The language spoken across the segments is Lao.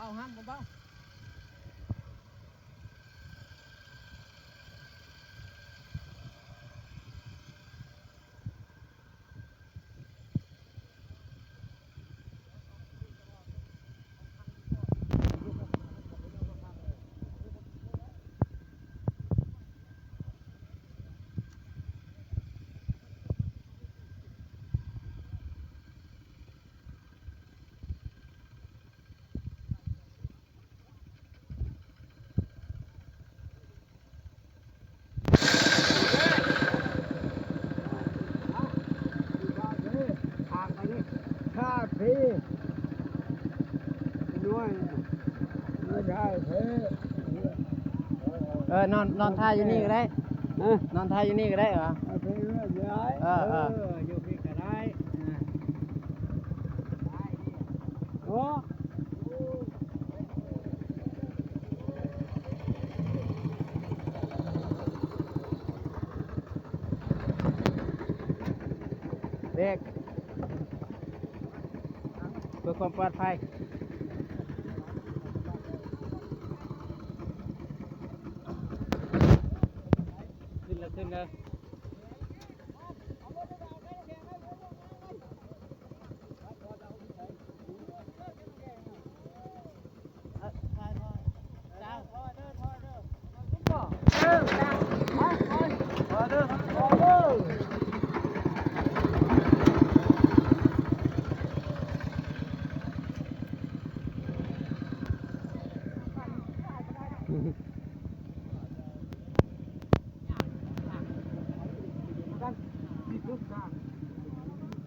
ເບົາຫັ້ນ ເບົາໆ. ເອີ ນອນ ນອນທ່າຢູ່ນີ້ກໍໄດ້ ນອນທ່າຢູ່ນີ້ກໍໄດ້ຫວາ? ເອີ ເອີ ຢູ່ພີ້ກໍໄດ້ ໂອ້. ເບຣກ ເພື່ອຄວາມປອດໄພ ຂຶ້ນແລ້ວ ຂຶ້ນແລ້ວ.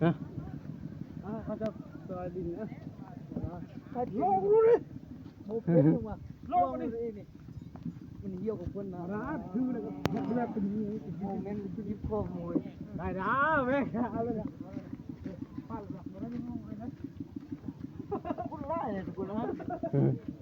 ຮະ? ເຂົາຈະຊອຍດິນນະ ລົງດູດິ ບໍ່ເປັນຫຍັງວ່າ ລົງນີ້ ມັນຫ່ຽວກັບຄົນນະ ຖືແລ້ວກໍແບບເປັນ ໂອ້ ແມ່ນ ມັນຊິຫຍິບຄອກໝູ ໄດ້ດາວແມ່ ເອົາເລີຍ ປາດລະ ບໍ່ໄດ້ລົງເລີຍນະ ຄົນຫຼາຍເລີຍທຸກຄົນນະ.